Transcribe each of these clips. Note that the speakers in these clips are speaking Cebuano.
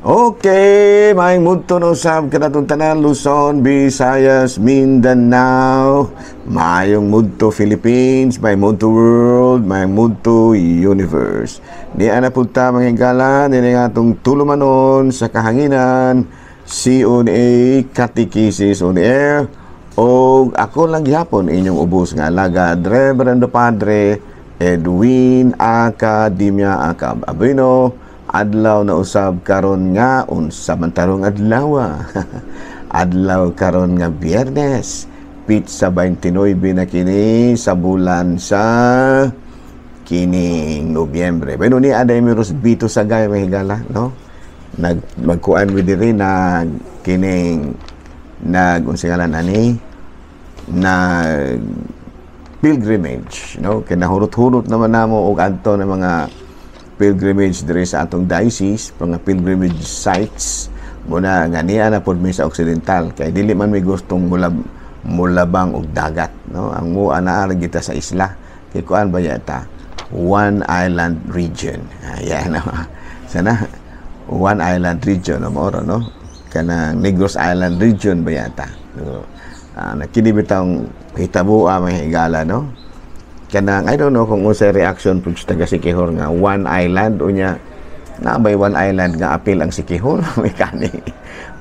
Okay, maayong mudto na usab kanatong tanan, Luzon, Visayas, Mindanao, maayong mudto Philippines, maayong mudto world, maayong mudto universe. Nia na pud ta, mga higala, nini nga atong tulumanon sa kahanginan, CONA Catechesis on Air, o ako lang gihapon inyong ubos nga alagad, Reverendo Padre Edwin Academia Acab Abrino. Adlaw na usab karon nga, unsa man tarong adlaw? Adlaw karon nga Biyernes, petsa 29 na kini sa bulan sa kining Nobyembre. Bueno, ni aday mi Rosbito Sagay, mga higala, no? Nag magkuan mi diri, nag kining nag unsa ngalan ani, nag pilgrimage, no? Kay nahurot-hurot naman namo og adto ng mga pilgrimage diri sa atong diocese, mga pilgrimage sites muna nga niya na pud mi sa Occidental kay dili man mi gustong mulabang og dagat, no? Ang mua naa ra kita sa isla kay kuan ba yata, one island region. Ayan, no? Sana one island region, no, moro, no? Kanang Negros Island region ba yata, no? Nakini bitang hitaboa, mga higala, no? Kanang I don't know kung unsay reaction pud sa taga Siquijor nga one island, unya na bay one island nga apil ang Siquijor, may kani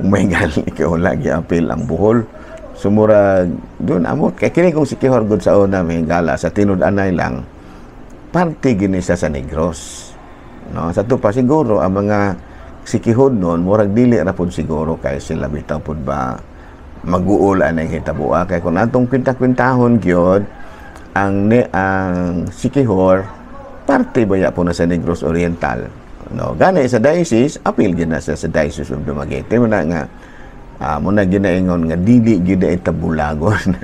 may gali kay wala gi apil ang Bohol. Sumura doon amot kay kini kung Siquijor gud sa una, may gala, sa tinud-anay lang parte gini siya sa Negros, no? Sa to pa siguro ang mga Siquijor noon, murag dili ra pud siguro kay sila bitaw pud ba maguol anang hitaboa, kay kung atong kwenta-kwentahon gyud ang Siquijor, parte baya po na sa Negros Oriental, no? Gani sa diocese, apil gid na sa Diocese of Dumaguete. Muna nga muna ginaingon nga dili gyud ay tabulagon,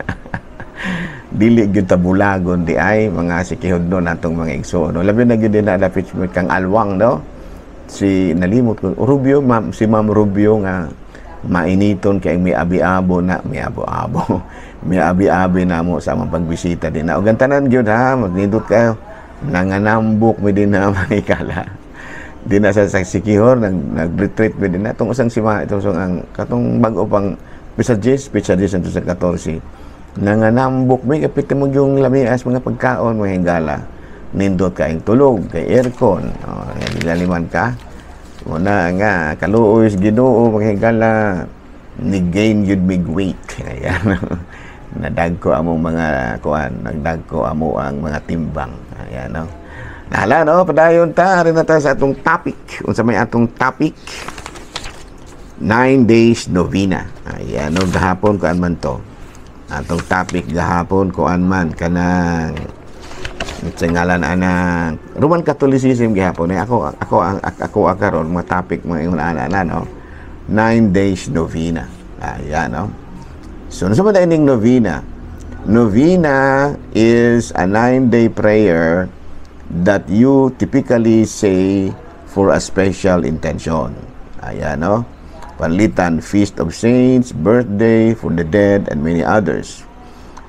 dili gyud tabulagon di ay mga Siquijor no, natong mga igsoon, no? Labi na gyud na dapit kang Alwang, no? Si nalimot ko, Rubio, ma'am, si Ma'am Rubio nga mainiton kay may abi-abo na, may abo-abo, may abi-abi na mo sa among pagbisita din na. Ug ang tanan gyud ha, magnindot kayo, nanganambok mi din na, mga din na sa Siquijor, nag-retreat mi din na itong usang sima, itong usang ang katong bago pang petsa 10, petsa 10 sa 14, nanganambok mi kapit mo yung lamias mga pagkaon, mga higala. Nindot kaayong tulog kay aircon, oh, galiman ka. Muna nga kaluoy sa Ginoo, mga higala, ni gain yun mig weight. Ayan, nadagko among mga kuan, nagdagko amo ang mga timbang. Ayan, no? Nahala, no? Padayon ta rin na ta sa atong topic. Unsa may atong topic? 9 days novena. Ayan, no? Gahapon kuan man to atong topic gahapon, kuan man, kanang sa ngalan anang Roman Catholicism gihapon eh. Ako ang ako karon mga topic mga ingon ana na, no? 9 days novena. Ayan, no? So unsa man ining novena? Novena is a 9-day prayer that you typically say for a special intention. Ayan, no? Panlitan, feast of saints, birthday, for the dead, and many others.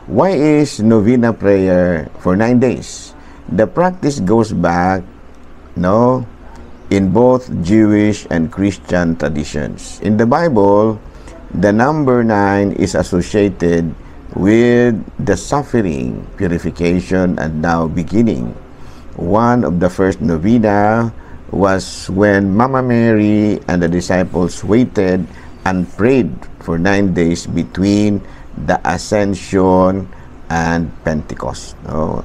Why is novena prayer for 9 days? The practice goes back, no, in both Jewish and Christian traditions. In the Bible, the number 9 is associated with the suffering, purification, and new beginning. One of the first novena was when Mama Mary and the disciples waited and prayed for 9 days between the Ascension and Pentecost. No?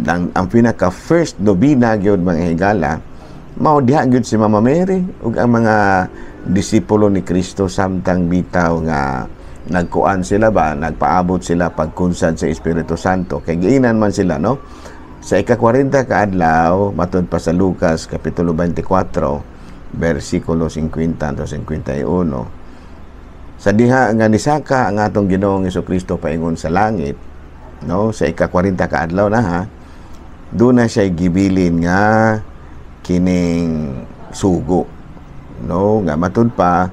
Ang pinaka first novena gyud, mga higala, mao diha gyud si Mama Mary ug ang mga disipulo ni Kristo samtang bitaw nga nagkuan sila ba, nagpaabot sila pagkunsad sa Espiritu Santo, kay giinan man sila, no, sa ika-40 ka adlaw, matud pa sa Lucas kapitulo 24 bersikulo 50 to 51, sa diha nga nisaka ang atong Ginoong Kristo paingon sa langit, no? Sa ika-40 ka adlaw na ha, doon na siya gibilin nga kining sugo, no? Nga matud pa,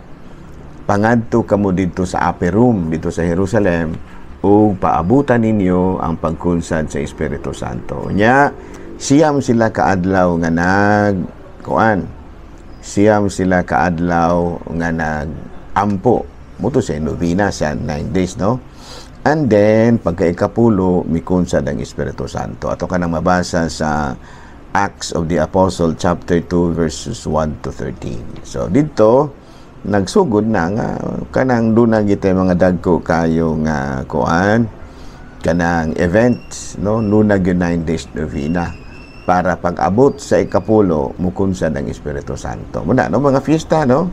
"Pangadto kamo didto sa upper room dito sa Jerusalem ug paabutan ninyo ang pagkunsad sa Espiritu Santo." Nya 9 sila kaadlaw nga nag kuan. 9 sila kaadlaw nga nag-ampo mao to sa novena sa 9 days, no? And then pagka ikapulo, mikunsad ang Espiritu Santo. Ato kanang mabasa sa Acts of the Apostle chapter 2 verses 1 to 13. So dito nagsugod na nga kanang duna gitay mga dagko kayo nga kuan, kanang events, no? Nunag yung 9 days novena para pag-abot sa ikapulo, mukunsad ang Espiritu Santo. Muna, no, mga fiesta, no?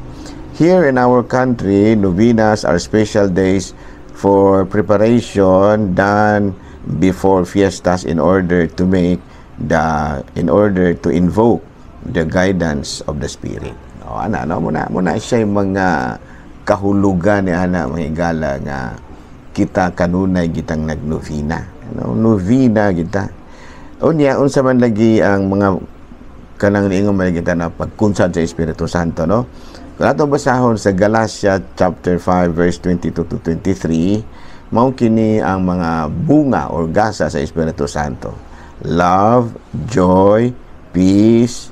Here in our country, novenas are special days for preparation done before fiestas in order to invoke the guidance of the Spirit. O, ana, no, muna muna siya yung mga kahulugan ni ana, mga higala, nga kita kanunay gitang nagnovena. No, novena kita. Unya, unsa man lagi ang mga kanang niingon man kita na pagkunsad sa Espiritu Santo, no? Kung ato basahon sa Galatia chapter 5 verse 22 to 23, mao kini ang mga bunga or gasa sa Espiritu Santo: Love, joy, peace,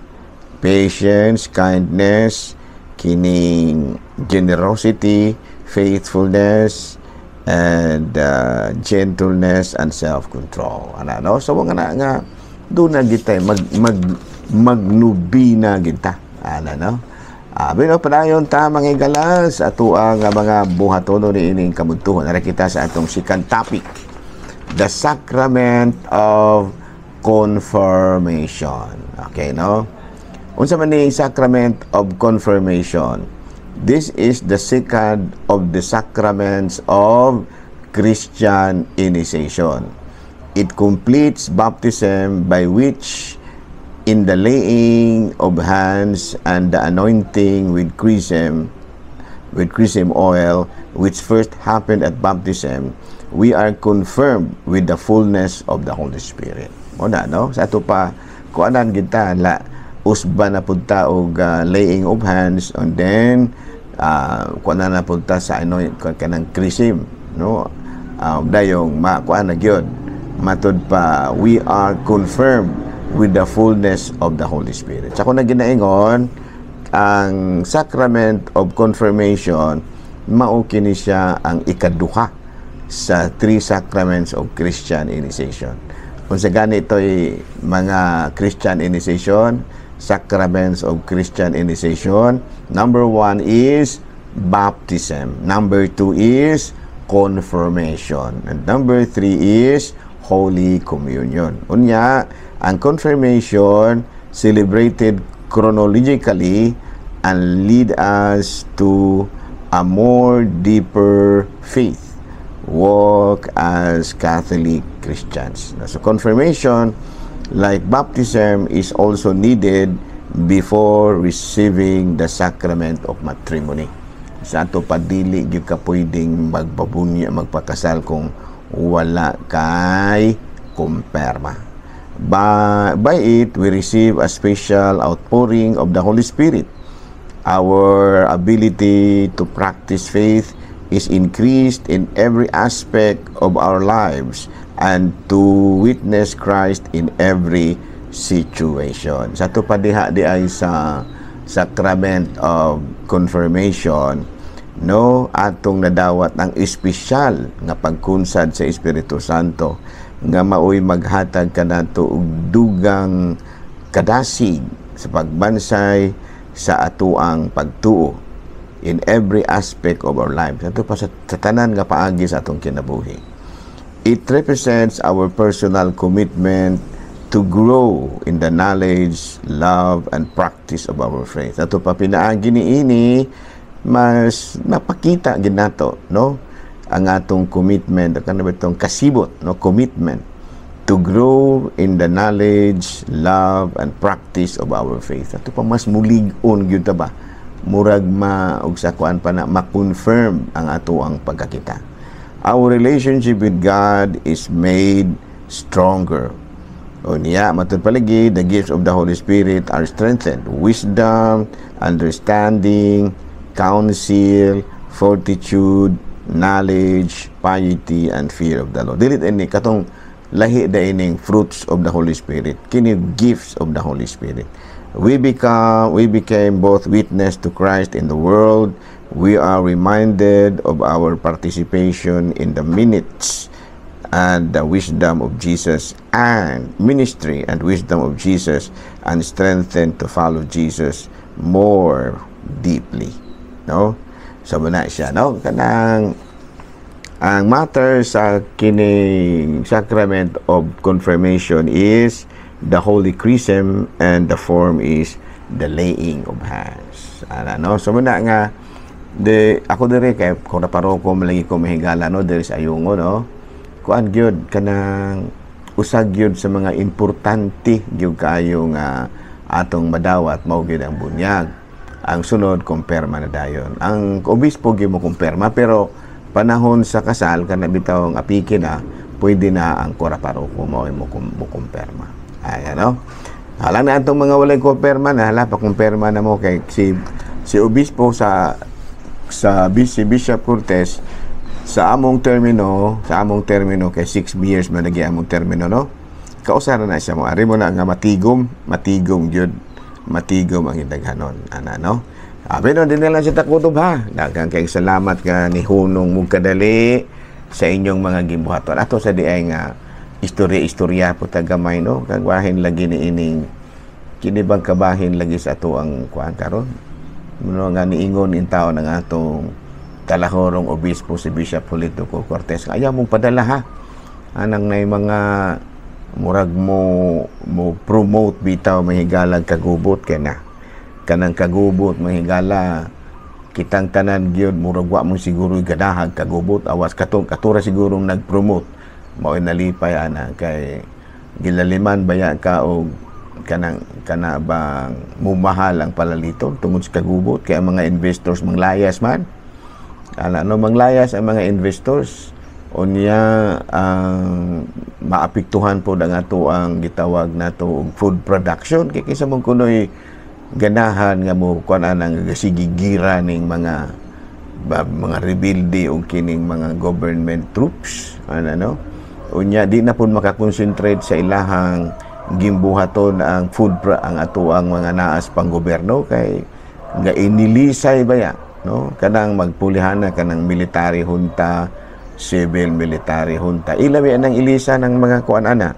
patience, kindness, kining generosity, faithfulness, and gentleness and self-control. Ana, no? So mga na nga doon na kita mag mag magnobena kita. Ana, no? Pero padayon ta, mga higala, sa atoa nga mga buhatono ni ining kabudtuhon. Ara kita sa atong second topic, the sacrament of confirmation. Okay, no? Unsa man ni sacrament of confirmation? This is the second of the sacraments of Christian initiation. It completes baptism, by which in the laying of hands and the anointing with chrism oil, which first happened at baptism, we are confirmed with the fullness of the Holy Spirit. Mo na, no? Sa ato pa kuanan kita la usba na pud ta og laying of hands and then kuanan na pud ta sa ano, kanang chrism, no? Dayong makuan na gyud, matud pa we are confirmed with the fullness of the Holy Spirit. Sa na ginaingon, ang sacrament of confirmation mao kini siya ang ikaduha sa three sacraments of Christian initiation. Kung sa ganito'y mga Christian initiation, sacraments of Christian initiation, number one is baptism. Number two is confirmation. And number three is Holy Communion. Unya, ang confirmation celebrated chronologically and lead us to a more deeper faith walk as Catholic Christians. So confirmation, like baptism, is also needed before receiving the sacrament of matrimony. Sa ato pa dili gyud ka pwedeng magbabunya, magpakasal kung wala kay kumpirma. By it, we receive a special outpouring of the Holy Spirit. Our ability to practice faith is increased in every aspect of our lives and to witness Christ in every situation. Sa ato pa diha di ay sa sacrament of confirmation, no, atong nadawat ang espesyal nga pagkunsad sa Espiritu Santo nga maoy maghatag kanato og dugang kadasig sa pagbansay sa atoang pagtuo in every aspect of our lives. Ato pa sa tanan nga paagi sa atong kinabuhi. It represents our personal commitment to grow in the knowledge, love, and practice of our faith. Ato pa pinaagi ni ini, mas mapakita ginato, no? Ang atong commitment, kana ba itong kasibot, no? Commitment to grow in the knowledge, love, and practice of our faith. Ato pa mas mulig-on gyud ta ba? Murag ma og sa kuan pa na ma-confirm ang ato ang pagkakita. Our relationship with God is made stronger. O niya, matud palagi, the gifts of the Holy Spirit are strengthened. Wisdom, understanding, counsel, fortitude, knowledge, piety, and fear of the Lord. Dili ini katong lahi da ining fruits of the Holy Spirit. Kini gifts of the Holy Spirit. We became both witness to Christ in the world. We are reminded of our participation in the minutes and the wisdom of Jesus and ministry and wisdom of Jesus and strengthened to follow Jesus more deeply, no? So muna siya, no, kanang ang matter sa kining sacrament of confirmation is the Holy Chrism and the form is the laying of hands. Ana, no? So muna nga de ako dire kay kung naparoko malagi ko, mahigala, no, diri sa Ayungo, no, kuan gyud, kanang usag gyud sa mga importante gyud kaayo nga atong madawat mao gyud ang bunyag. Ang sunod, kumpirma na dayon. Ang obispo gyud mo kumpirma, pero panahon sa kasal, kana bitaw ang apiki na, pwede na ang kura paroko mo mo kumpirma. Ay ano, hala na atong mga walay kumpirma na, hala pa kumpirma na mo kay si obispo sa si Bishop Cortez sa among termino kay 6 years man lagi among termino, no, kausa na siya mo ari mo na nga matigom, matigom gyud, matigom ang idaghanon ana, no? Abi no, din lang sa takutob ha. Daghang kay salamat ka ni hunong mong kadali sa inyong mga gibuhaton. Ato sa diay nga istorya-istorya po tagamay, no, kag wahin lagi ni ining kini bang kabahin lagi sa ato ang kuan karon, no, nga niingon in taon ang atong talahorong obispo, si Bishop Julito Cortez. Ayaw mong padala ha anang nay mga murag mo mo promote bitaw, mahigalag, kagubot kay na kanang kagubot, mahigala, kitang tanan gyud murag wa mo siguro ganahag kagubot, awas katong katura sigurong nag-promote mao nalipay ana kay gilaliman baya ka og kanang kana bang mumahal ang palaliton tungod sa kagubot, kay ang mga investors manglayas man ana, no, manglayas ang mga investors. Unya ang maapektuhan po ang ato ang gitawag nato og food production kay kaysa mong kunoy ganahan nga mo kuan anang gasigigira ning mga ba, mga rebelde o kining mga government troops ana, no? Unya di na pud makakonsentrate sa ilahang gimbuhaton ang food ang ato ang mga naas pang gobyerno kay nga inilisay baya, no, kanang magpulihana kanang military junta, civil military junta, ilabi ang ilisa ng mga kuan ana.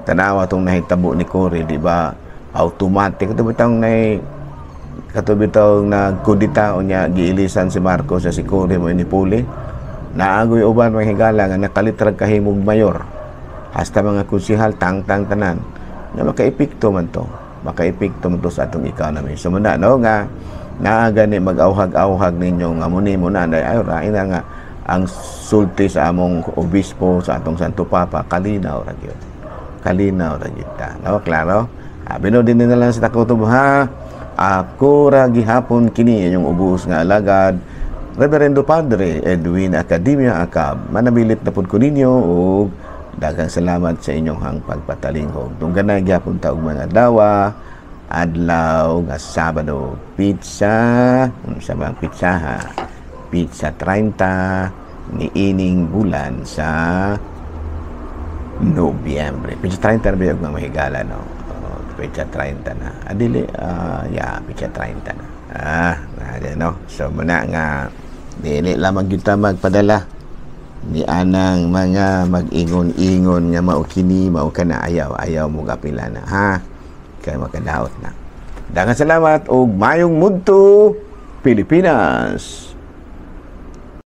Tanawa tong nahitabo ni Cory, di ba? Automatic ito bitang nay kato bitaw nagkudita, unya giilisan si Marcos sa si Cory mo inipuli. Naagoy uban, mga higala, nga nakalitrag kahimog mayor hasta mga konsihal, tangtang tanan nga makaepekto man to, makaepekto man to sa atong economy. So muna, no, nga naa gani mag-auhag-auhag ninyo nga muni mo na ay rain na nga ang sulti sa among obispo, sa atong Santo Papa, kalinaw ra gyud, kalinaw ra gyud ta, no? Klaro. Abi no, din na lang sa takutob ha. Ako ra gihapon kini inyong ubos nga alagad, Reverendo Padre Edwin Academia Acab. Manabilit na pud ko ninyo ug daghang salamat sa inyong hang pagpatalinghog. Tungganay gyapon ta og mga dawa adlaw nga Sabado, pizza unsa bang pizza ha, pizza 30 ni ining bulan sa Nobyembre. Pizza 30 na ba yung mga mahigala, no? Oh, pizza 30 na. Adili, yeah, pizza 30 na. Ah, na, no? So, muna nga, dili lamang kita magpadala ni anang mga mag-ingon-ingon nga mao kini, mao kana, ayaw, ayaw mo kapila na, ha? Kaya makadaot na. Daghang salamat og mayong mudto, Pilipinas.